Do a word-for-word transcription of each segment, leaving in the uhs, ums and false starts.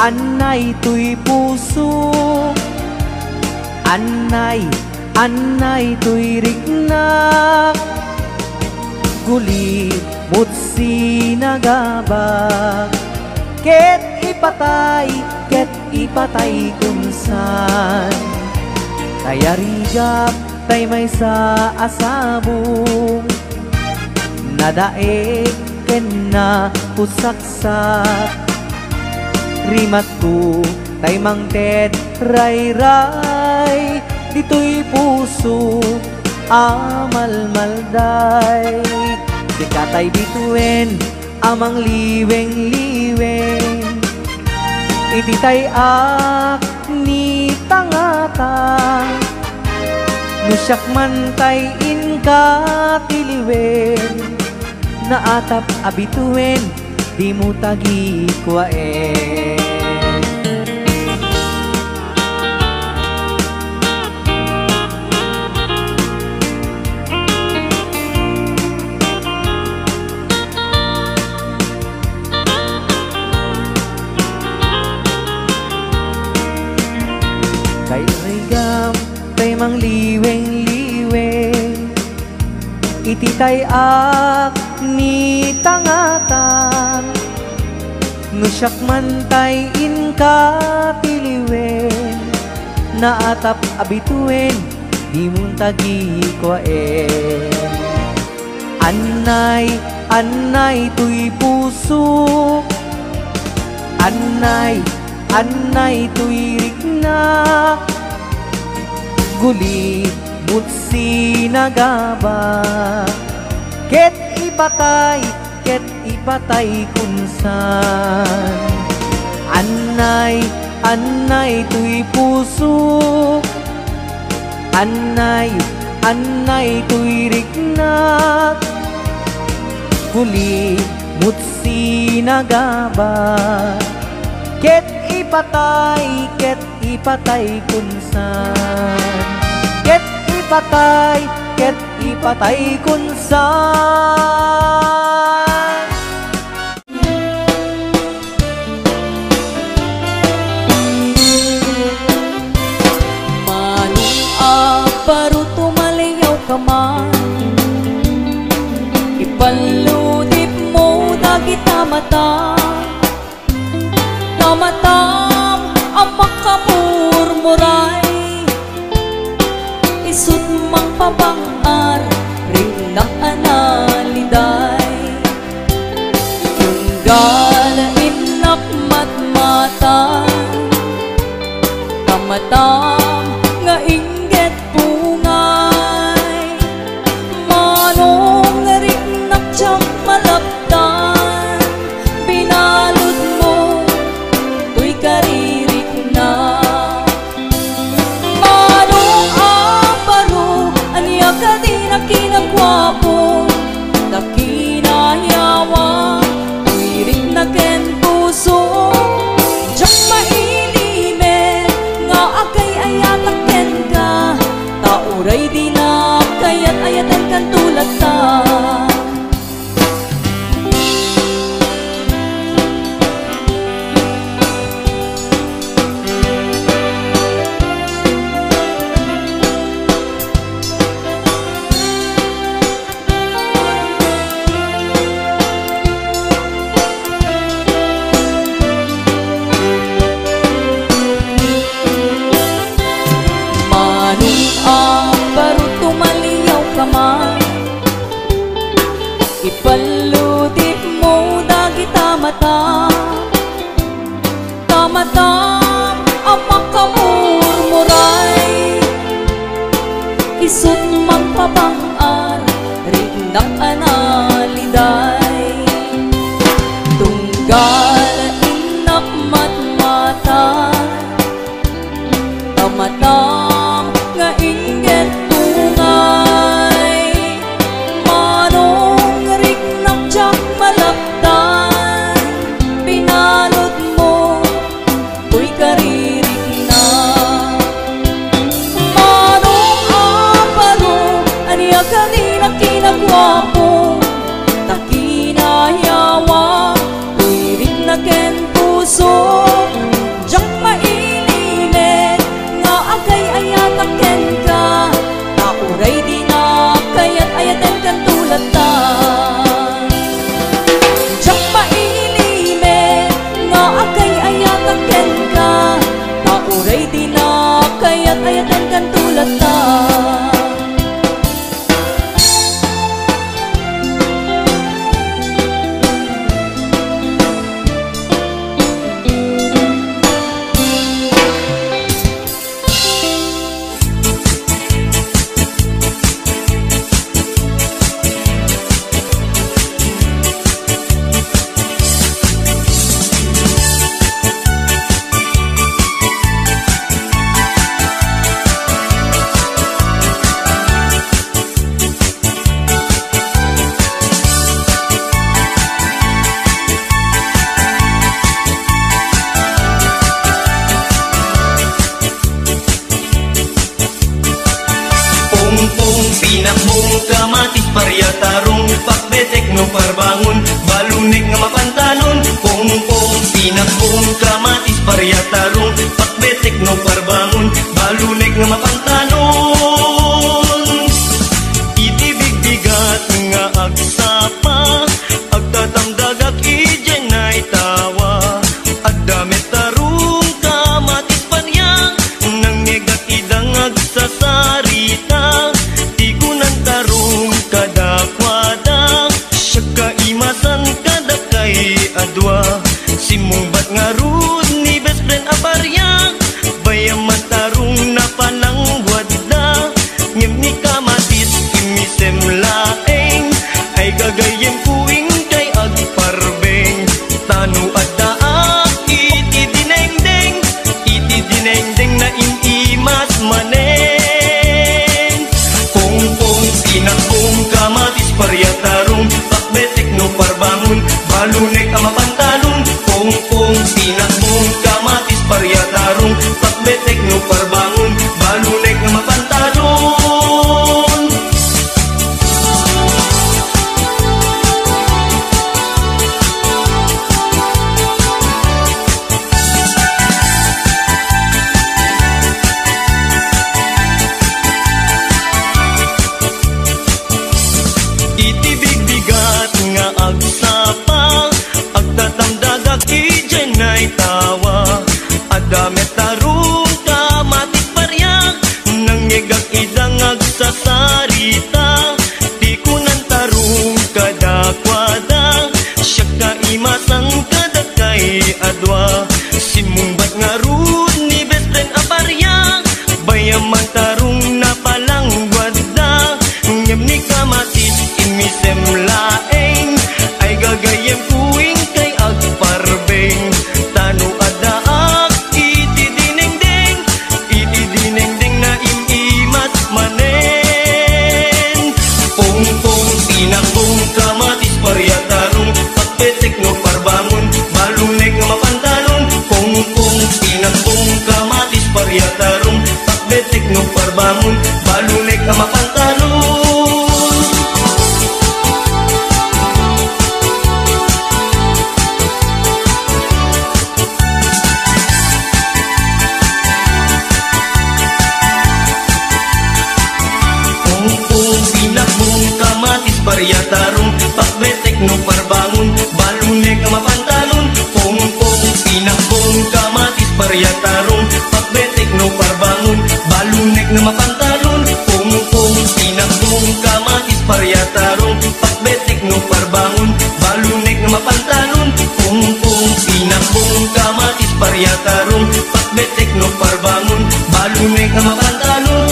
Annay toy puso, annay, annay toy riknak. Guli, mutsi nagaba, ket ipatay, ket ipatay kunsan. Tayarigap tay maysa a sabong, nadaek ken napusaksak. Rimatko tay mangted rayray, ditoy puso a malmalday. Sika tay bituen a mangliweng-liweng iti tay-ak ni tangata. No siak man tay inka tiliwen, naatap a bituen, dimo ta gikuaen. Tay rigam, tay mangliweng-liweng iti tay-ak ni tangatan. No siak man tay inka tiliwen, naatap a bituen, dimo ta gikuaen. Annay, annay toy puso, annay, annay toy riknak. Guli, mutsi nagaba, ket ipatay, ket ipatay kunsan. Annay, annay toy puso, annay, annay toy riknak. Guli, mutsi nagaba, ket ipatay, ket ipatay kunsan. Ket ipatay, ket ipatay kunsan. Manong a baro, tumaliawka man, ipalludipmo dagita mata. Ta matam a makamurmuray, isut' mangpabangar, riknak a naliday. Tunggal innak matmatan, ta matam nga inggit pungay. Manong nga riknak diak malaptan, binaludmo toy kaririknak. Manong a baro, ania kadi a kinaguapo, ta kinayawa toy riknak ken puso. Diak mailimed nga agay-ayatak kenka, ta uray dinak kayat-ayatenkan to latta. Balunek nga mapantalon, pungpong, pinakbong, kamatis, paryatarong, pakbetek no parbangon, balunek nga mapantalon. Iti bigbigat nga agsapa, agtatamdagak idiay naytawa. Adda met tarong, kamatis, paryak, nangngegak idang agsasarita. Ti kunan tarong kadakuada, siak kaimasan kadakay a dua. Simmungbat ngarud ni best friend a paryak, bayaman tarong napalangguadda. Ngem ni kamatis, immisem laeng, ay gagayyem kuing kay agparbeng. Ta no addaak iti dinengdeng, iti dinengdeng naim-imas manen. Pungpong, pinakbong, kamatis, paryatarong, pakbetek no parbangon, balunek a mapantalon. Pungpong, pinakbong, kamatis, paryatarong, pakbetek no parbangon, balunek a mapantalon. Iti bigbigat nga agsapa, agtatamdagak idiay naytawa. Adda met tarong, kamatis, paryak, nangngegak idang agsasarita. Ti kunan tarong kadakuada, siak kaimasan kadakay a dua. Simmungbat ngarud ni best friend a paryak, bayaman tarong napalangguadda. Ngem ni kamatis, immisem laeng, ay gagayyem kuing kay agparbeng. Ta no addaak iti dinengdeng, iti dinengdeng naim-imas manen. Pungpong, pinakbong, kamatis, paryatarong, pakbetek no parbangon, balunek nga mapantalon. Pungpong, pinakbong, kamatis, paryatarong, pakbetek no parbangon, balunek nga mapantalon. Pungpong, pinakbong, kamatis, paryatarong, pakbetek no parbangon, balunek a mapantalon. Pungpong, pinakbong, kamatis, paryatarong, pakbetek no parbangon, balunek a mapantalon. Pungpong, pinakbong, kamatis, paryatarong, pakbetek no parbangon, balunek a mapantalon. Pungpong, pinakbong, kamatis, paryatarong, pakbetek no parbangon, balunek a mapantalon.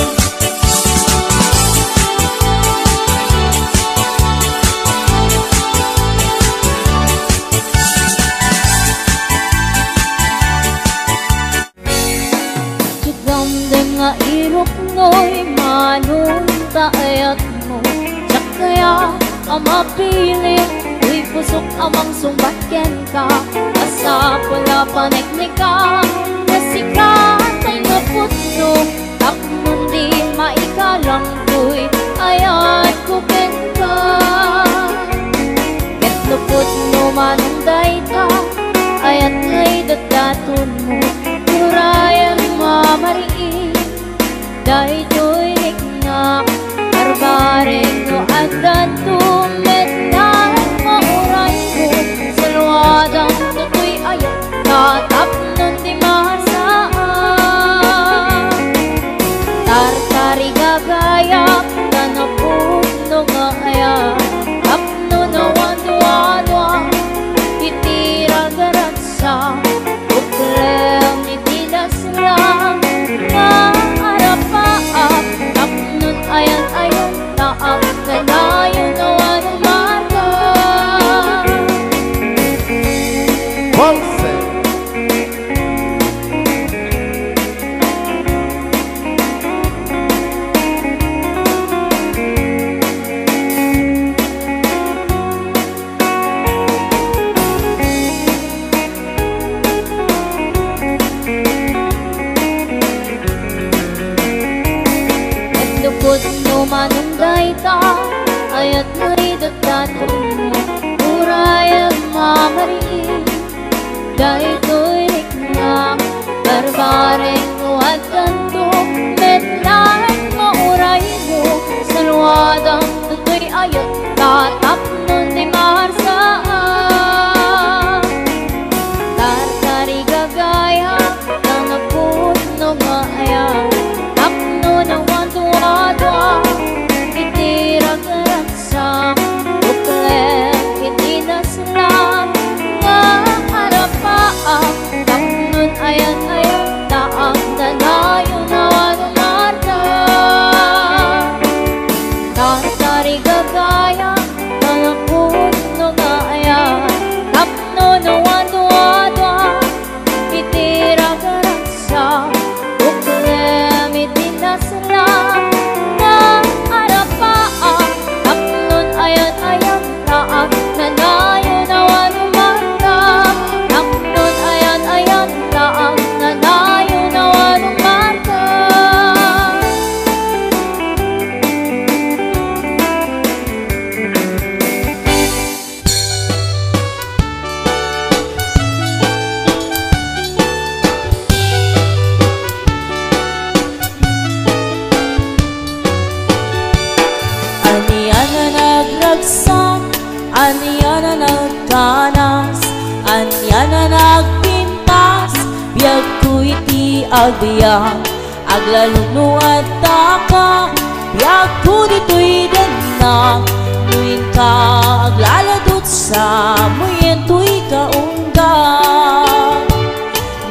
Ti damdem nga iruknoy, manong ta ayatmo. Diak kaya a mapilit, uy, pusok a mangsungbat kenka. Masapul a panekneka, nga sika tay napudno, tapno di maikalangkoy, ayatko kenka. Ket no pudno manen dayta, ayat ngay datdatonmo, urayan mamariid daytoy rikna. Arbareng no addanto met nga urayko, saluadan datoy ayat ta tapnon di masaak. Tartarigagayak ta napudno nga ayat, tapno nawanduaduak iti ragragsak. Uklem iti daslam nga arapaak, tapnon ayan-ayan taak kanayon a daytoy riknak. Barbareng no addanto met laeng mauraymo, saluadam toy ayat ta tapno ti maharsaak. Tartarigagaya, ta napudno nga ayat, tapno nawanduadua iti ragragsak, uklem iti nasla nga arapaak, tapnon ayan-ayan ta agnanayon a walumarda. Tartarigagaya, ta napudno nga ayat, tapno nawanduadua iti ragragsak, uklem iti nasla nga arapaak, tapnon ayan-ayan ta agnanayon a walumarda, tapnon ayan-ayan ta agnanayon a walumarda. Anian a nagragsak, anian a nagkanas, anian a nagpintas, biagko iti agbiag. Aglalo no addaka, biagko ditoy dennak, no inka aglaladut sa muyen toy kaungga.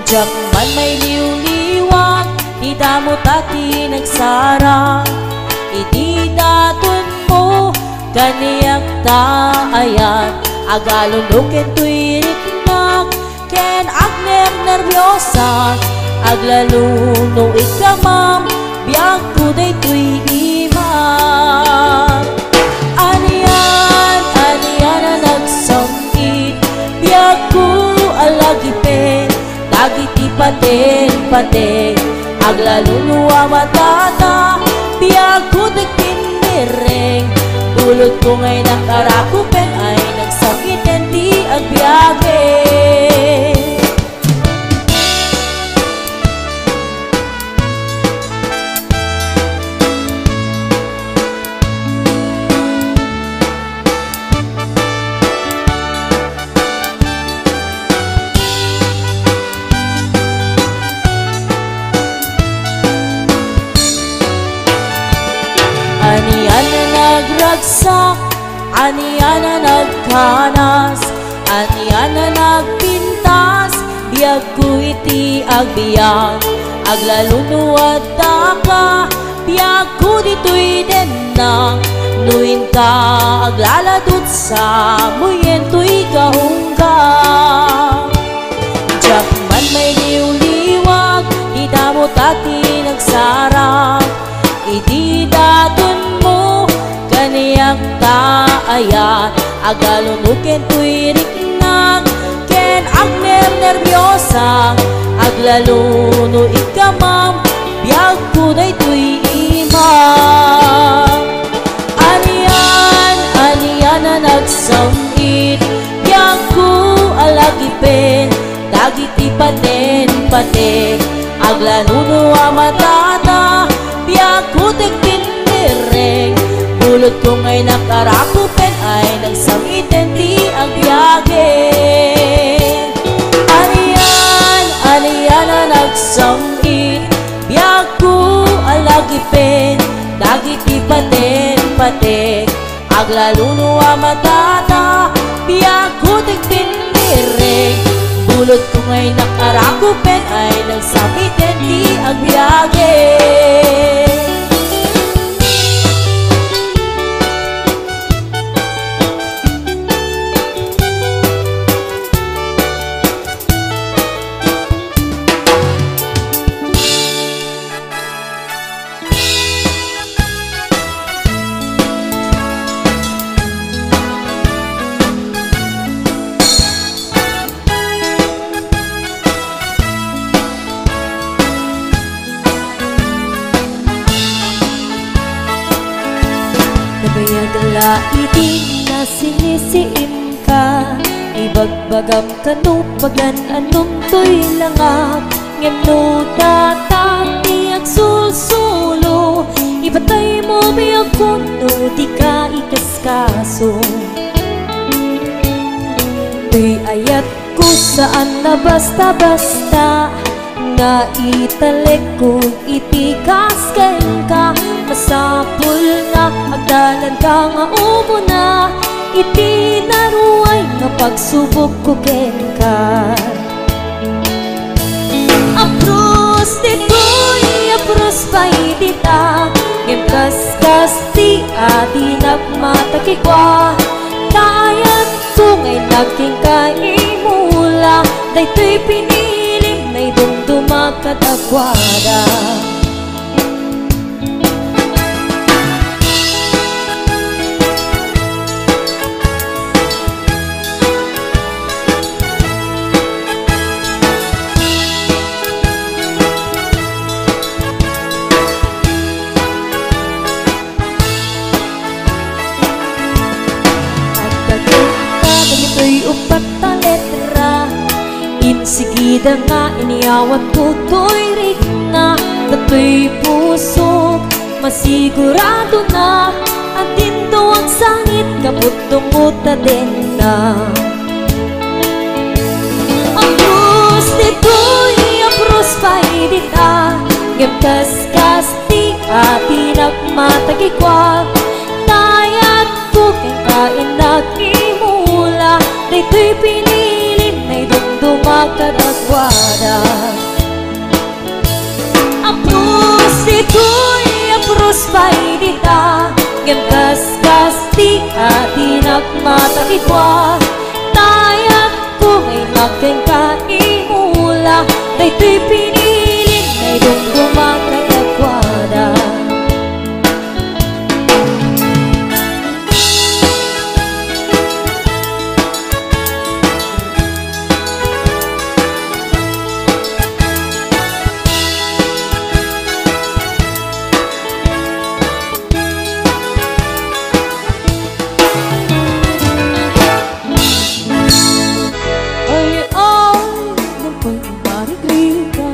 Diak man mailiwliwat ti damo ta ti nagsara iti datonmo, kaniak ta ayan, aglalo no ken toy riknak, ken agnernerbiosa, aglalo no ikkamam, biagko daytoy ima. Anian, anian a nagsam-it, biagko a lagipen, dagiti paten-pateng, aglalo no a matata, biagko dagiti nirreng, bulotko nga innak a rakupen ay nagsam-iten ti agbiage. Anian a nagragsak, anian a nagkanas, anian a nagpintas, biagko iti agbiag. Aglalo no addaka, biagko ditoy dennak, no inka aglaladut sa muyen toy kaungga. Diak man mailiwliwat ti damo ta ti nagsara iti datonmo, kaniak ta ayan, aglalo no ken toy riknak, ken agnernerbiosa, aglalo no ikkamam, biagko daytoy ima. Anian, anian a nagsam-it, biagko a lagipen, dagiti paten-pateng, aglalo no a matata, biagko ti agpindirreng, bulotko nga innak a rakupen ay nagsam-iten ti agbiage. Anian, anian a nagsam-it, biagko a lagipen, dagiti paten-pateng, aglalo no a matata, biagko ti agpindirreng, bulotko nga innak a rakupen ay nagsam-iten ti agbiage. Nabayag la idi nasinisiimka, Bagbagam kano pagan-anom toy langak, ngem no datag ti agsulsulo, ipataymo biag kun no dika ikaskaso. Toy ayatko saan a basta-basta, nga italekko iti kas kenka. Masapul nga agdalanka nga umuna iti naruay nga pagsubokko kenka. Apros ditoy, apros pay dita, ngem kaskas ti adinak mata kikua. Kayatko nga innak kenka imula, daytoy pinilim nga idumduma kadakuada. Agdagita dagitoy uppat a letra, insigida nga inyawatko toy rikna. Datoy pusok, masigurado na, a dinto agsangit gapu ta dengngeg. Apros ditoy, apros pay dita, ngem kaskas ti adinak mata kikua. Kayatko kenka innak imula, daytoy pinilim nga idumduma kadakuada. Apros ditoy, apros pay dita, ngem kaskas ti adinak mata kikua. Kayatko nga innak kenka imula, daytoy pinilim nga idumduma kadakuada. Ay, ay, nagpay ni Marigrita.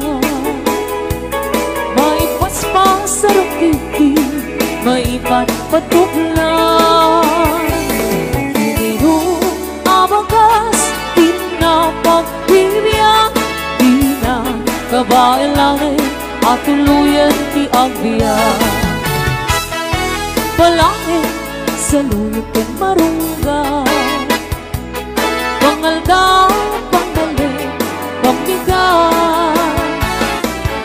Maipaspas a rukiki, maipatpatubla. Kiniru a bagas, di na pagbibiag, di na kabaelan a tuluyan ti agbiag. Palaeng, saluyot ken marunggan. Pangaldaw, pangmalem, pambigat.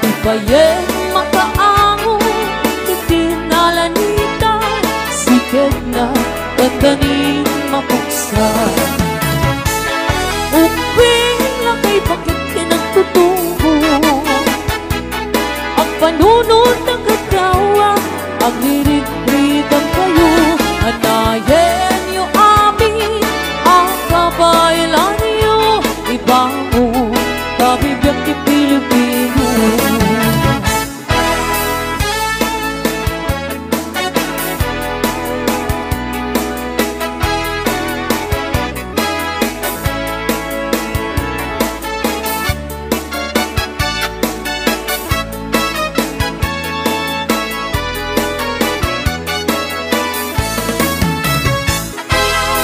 Ipayen makaango iti nalanitan, siketna, dandanin mapuksan. Ubbing lakay paket ti nagtutubo. Agpanunot a gaggawa, agririgritan kayo, anayenyo amin a kabaelanyo, ibangon ta bibiag ti Pilipino.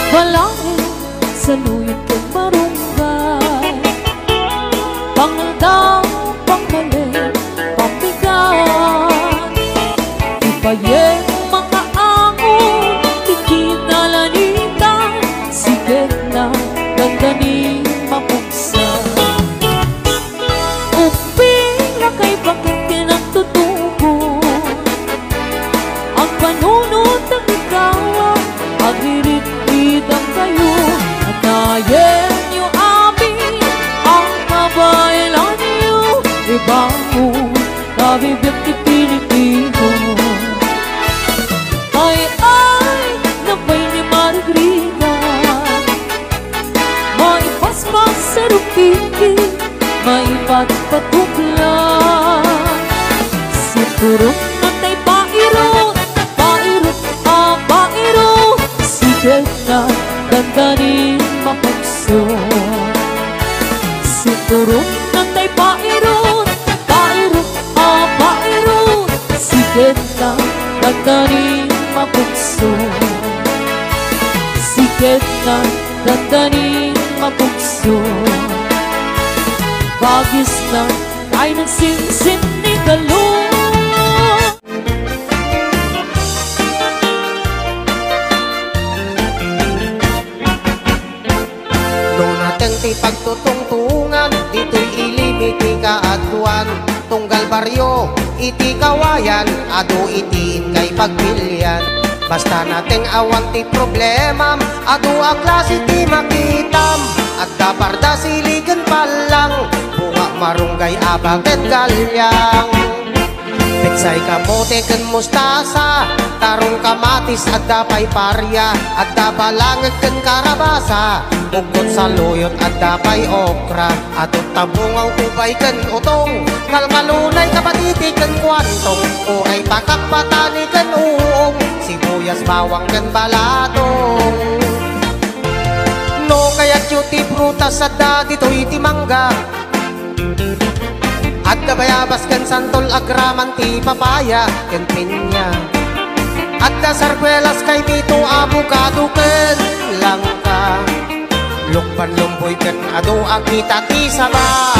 Balaeng, saluyot ken marunggay, pangaldaw, pangmalem, pambigat. Ipayen makaango iti nalanitan, siketna, dandanin mapuksan. Ubbing lakay paket ti nagtutubo. Agpanunot a gaggawa, agririgritan kayo, anayenyo amin a kabaelanyo, ibangon ta bibiag ti Pilipino. Ay, ay, nagpay ni Marigrita. Maipaspas a rukiki, maipatpatubla. Siturong natay pairut, pairut a pairut, siketna, dandanin, mapukso. Tatanin mapugso. Bagis na ay nagsinsin ni Kalo. No nateng ti pagtutungtungan, ditoy ilim iti kaaduan. Tunggal barrio, iti kawayan, adu iti inkay pagpilian. Basta nateng awan ti problemam, adu a klase ti makitam. Adda parda, sili ken pallang, bunga, marunggay, aba ken galyang. Petsay, kamote ken mustasa, tarong, kamatis, adda pay paria, adda balangeg ken karabasa, uggot, saluyot, adda pay okra, adu ta bungaw, ubay ken utong, kalkalunay, kabatiti ken kuantong, uray, pakak, patani ken uong, sibuyas, bawang ken balatong. No kayatyo ti prutas, adda ditoy ti mangga, adda bayabas ken santol, agraman ti papaya ken pinya. Adda sarkuelas, kaimito, abukado ken langka. Lukban, lumboy ken adu a kita ti saba.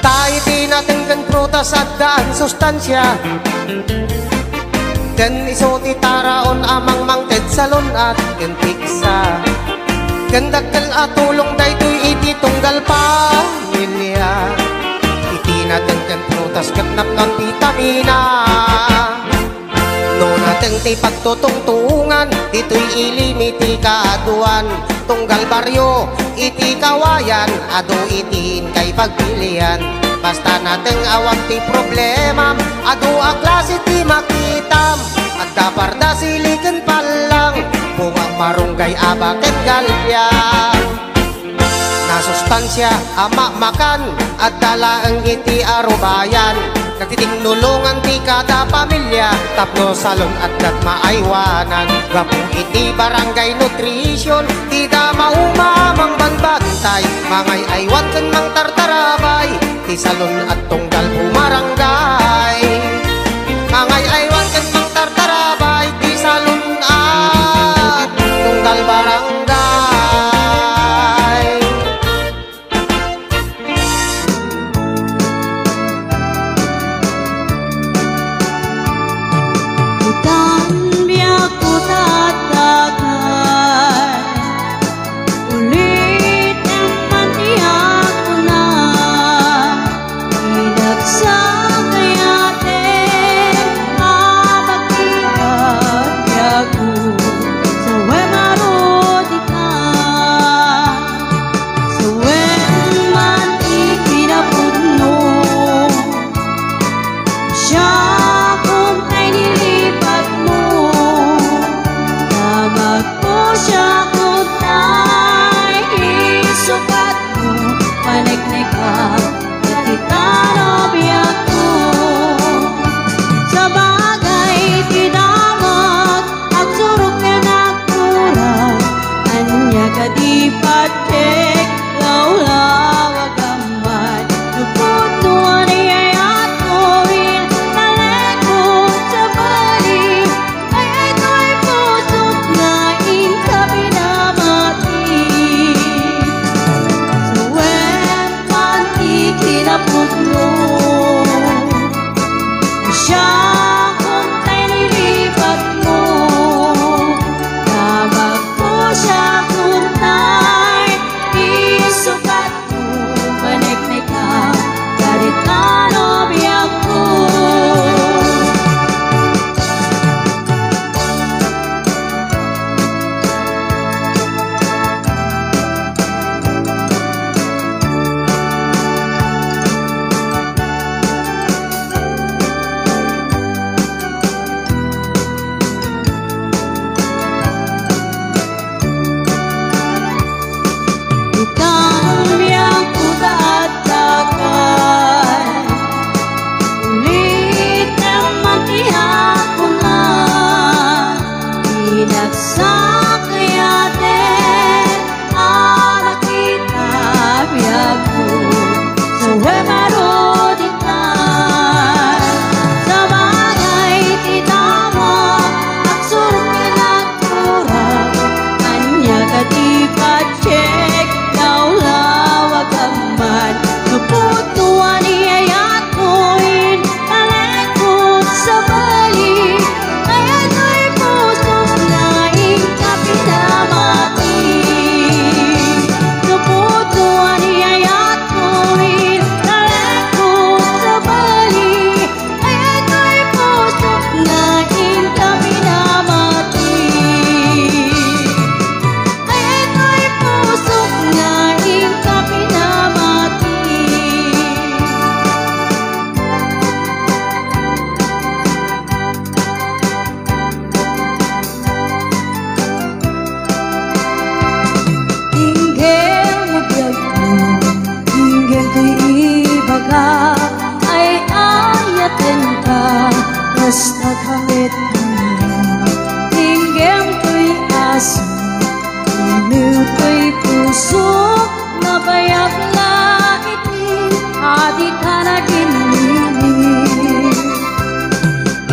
Ta iti nateng ken prutas, addaan sustansia. Ken isu ti taraon a mangmangted, salun-at ken piksa. Ken dakkel a tulong daytoy iti tunggal pamilia. Iti nateng ken prutas ket napnon bitamina. No nateng ti pagtutungtungan, ditoy ilim iti kaaduan. Tunggal barrio, iti kawayan, adu iti inkay pagpilian. Basta nateng awan ti problemam, adu a klase ti makitam. Adda parda, sili ken pallang, bunga, marunggay, aba ken galyang. Nasustansia a mamakan, adda laeng iti arubayan. Nagtitinulongan ti kada pamilia, tapno salun-at ket maaywanan. Gapu iti barangay nutrition, dida mauma a mangbantay. Mangay-aywan ken mangtartarabay, ti salun-at tunggal bumarangay. Mangay-aywan ken mangtartarabay, ti salun-at tunggal barangay. Itan biag ko tatagan, ulit naman iya kuna. Pinagsakayate, Agkamit inggem toy aso, iliw toy puso, nabayag la iti a dika naginmini.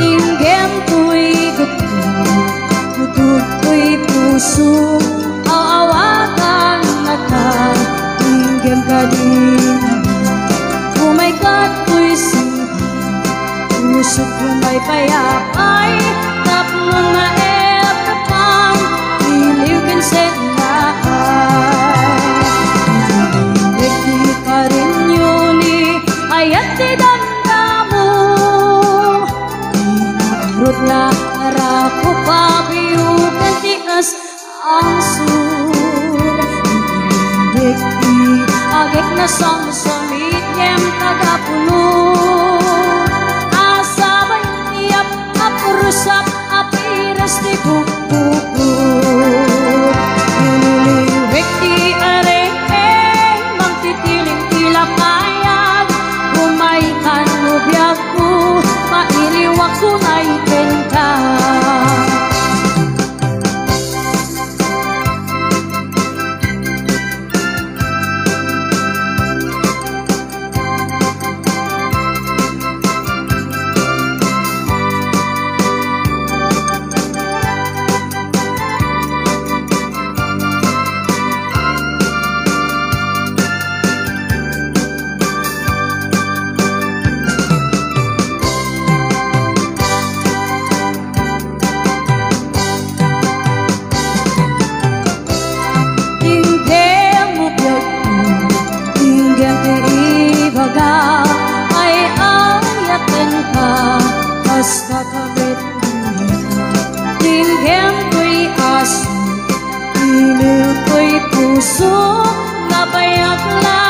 Inggem toy gapu, utog toy puso, aw-awagan naka, inggem kadi. Umay kat toy si Pusok pay payapay, tapno maeppan, iliw ken sennaay. Iti karinyo ni ayat ti damdamo, inarot na arako pabiugan ti as Angsur, indik ti agek na samsamit ngem tagapulo. Asabay ti ap-, aprusap a piras ti bukbukbuk. Iniliwek ti areng-eng, mangtitiling ti lapayag. Umay kan no biagko, mailiwak unay kenka. Inggem mo biagko, inggem ti ibaga, ay-ayatenka, kasta ka met. Inggem toy aso, iliw toy puso, nabayag la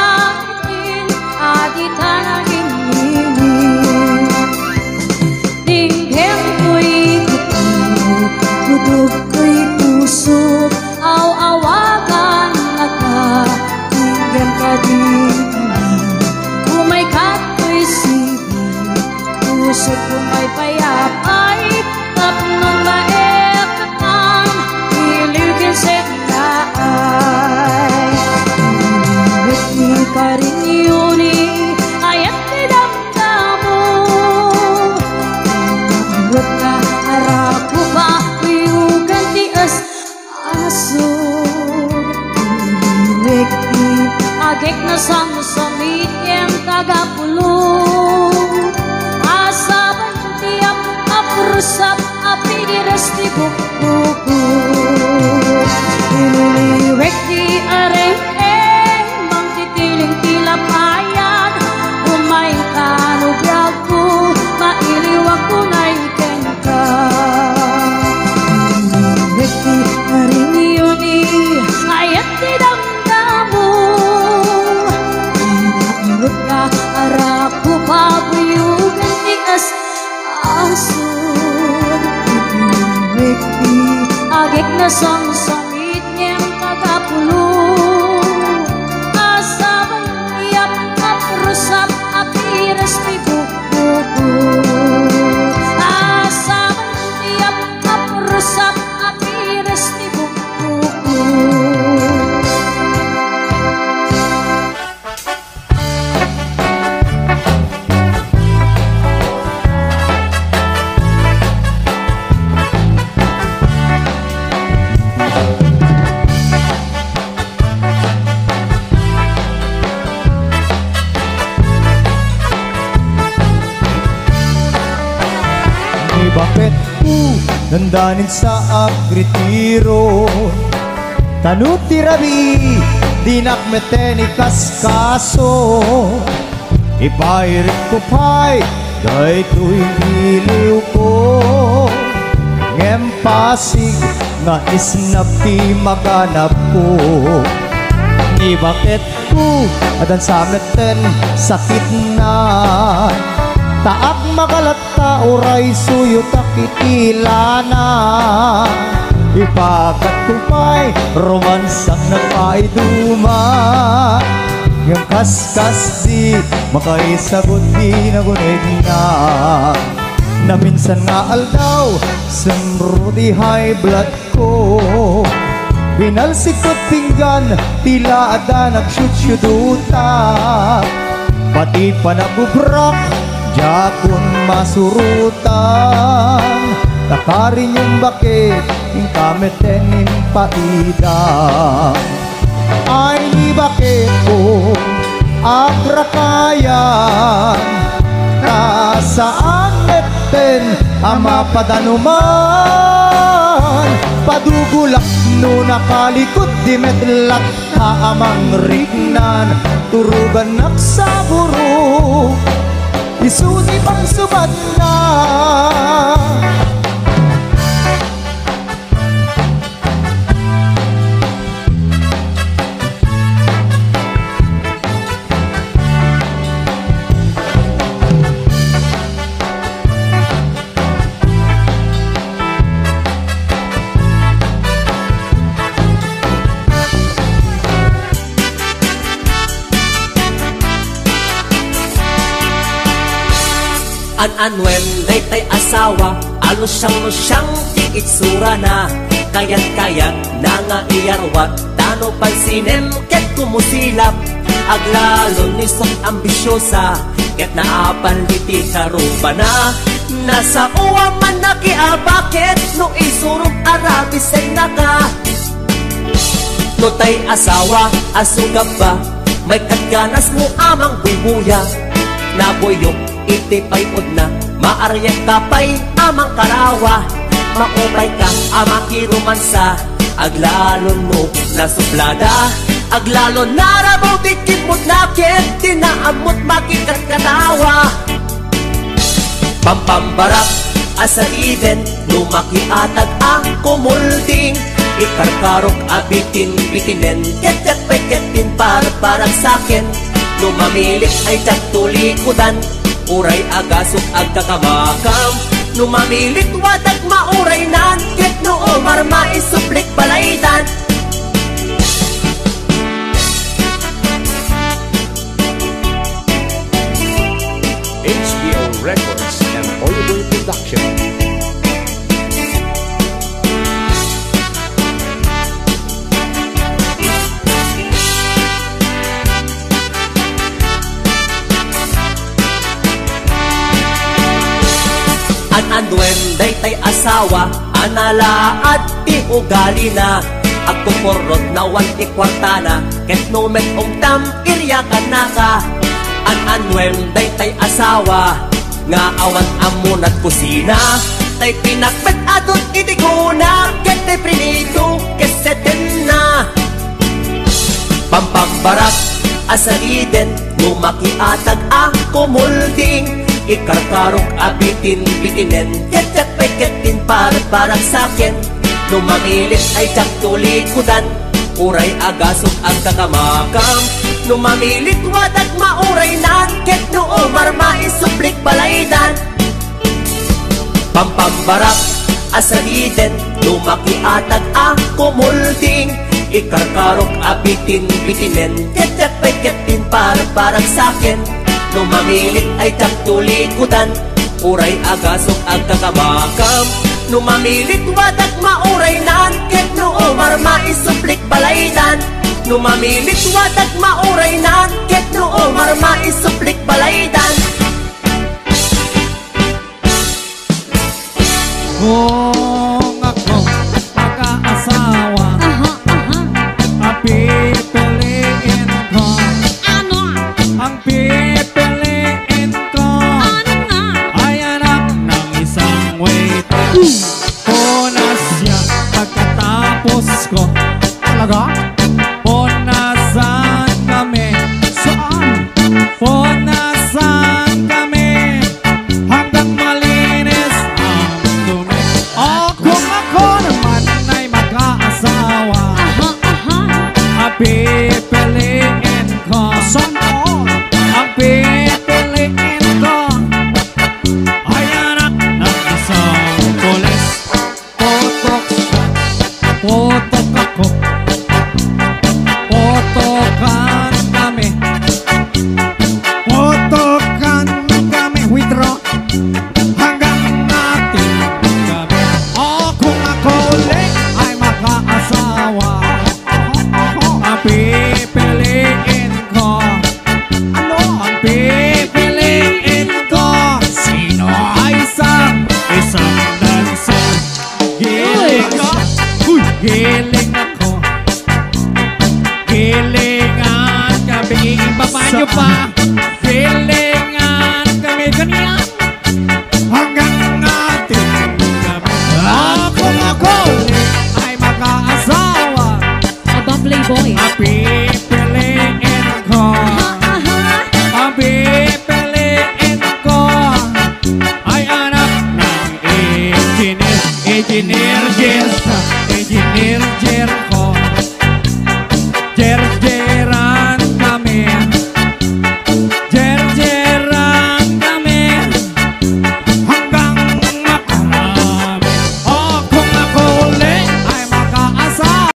Adi ta naging mini. Inggem toy gapu, utog toy puso, aw-awagan naka. Inggem kadi, umay kat toy sidi, pusok umay payapay, tapno maeppan, iliw ken sennaay. Iliw ti karinyo ni ayat ti damdamo. Inarot na arako pa, uyugan ti as-aso. Iliwek ti agek na samsamit ken tagapulo. Asabay ti ap-, aprusap a piras ti bukbukbuk. Iniliwek ti areng-eng, mangtitiling ti lapayag. Umay ka no biagko, mailiwak unay kenka. Iniliwek ti karinyo ni ayat ti damdamo. Inarot na arako pa, uyugan ti as- Asur, iti agek na samsamit ngem tagapulo. Asabay ti ap-, aprusap a piras ti bukbukbuk. Asabay ti ap-, aprusap a piras ti bukbukbuk. Ni baketko, dandanin sa agritiro. Ta no ti rabii, dinak met ikaskaso. Ipairikko pay daytoy iliwko. Ngem pasig nga isnap ti maganapko. Ni baketko, adda sa metten sakitna. Ta agmagalat ta uray suyotak iti lana. Ipakatko pay, rumansak nagpaiduma. Ngem kaskasdi, makaisagut ti nagunegna. Naminsan nga aldaw, sumro ti high blood ko. Binalsik ko't pinggan, tila adda nagsiutsiuduta. Pati panagubrak, diakon masurotan. Takarin yung bakit, inka met impaida. Ay, ni bakit ko agrakayan, ta saan metten a mapadanuman. Padugulak no nakalikot, di met latta a mangriknan. Turugannak sa burok, isu ti pangsubatna. An-anuen daytay asawa, alusiang-lusiang ti itsurana. Kayat-kayatna nga iyarwat, ta no pansinem ket kumusilap. Aglalon ni sok ambisiosa, ket naapan iti karubana. Nasaoam man nakiabaket no isurot a rabisennaka. No tay asawa a sugabba, may kadganas mo a mangbuybuya. Nabuyok iti pay-odna, maariekka pay a mangkarawa. Maupayka a makiromansa, aglalon no nasublada. Aglalon narabaw ti kimmutna ket ti naammot makikatkatawa. Pampambarak a sariden no makiatag a kumulding. Ikarkarok a bitinbitinen, ket diak pay ketdin parparagsaken. No mamilit ay diak tulikudan, uray agasok agkakamakam. No mamilit wadag mauraynan, ket no umar maisuplik balaydan. H B O Records and Oliver Production. An-anuen daytay asawa a nalaad ti ugalina, agkukurrot nawan ti kuartana, ket no met umtam, iryakannaka. An-anuen daytay asawa nga awan ammonat kusina, tay pinakpet adut iti guna, ket tay prinito ket setenna. Pampagbarak a sariden no makiatag a kumulding. Ikarkarok a bitinbitinen, ket diak pay ketdin parparagsaken. No mamilit ay diak tulikudan, uray agasok agkakamakam. No mamilit wadag mauraynan, ket no umar maisuplik balaydan. Pampambarak a sariden no makiatag a kumulding. Ikarkarok a bitinbitinen, ket diak pay ketdin parparagsaken. No mamilit ay diak tulikudan, uray agasok agkakamakam. No mamilit wadag mauraynan, ket no umar maisuplik balaydan. No mamilit wadag mauraynan, ket no umar maisuplik balaydan. Kung ako makaasawa, aha, aha, pipiliin ko. Ano? Ang pipiliin ko, ano nga? Ay anak ng isang waiter. Hmm. Una siya pagkatapos ko. Talaga? Punasan kami. Saan? Punasan kami hanggang malinis ang dumi. O kung ako naman ay makaasawa, aha, aha, pipiliin ko. Sana all. Ang pipiliin ko ay anak ng isang pulis. Gilingan ko. Gilingan kami. Ibabayo pa. Gilingan kami. Ganyan. Hanggang atin kami. Ako, ako ay makaasawa. Aba, playboy. Pipiliin ko. Aha, aha. Pipiliin ko. Ay anak ng engineer. Engineer, yes. Engineer, yes.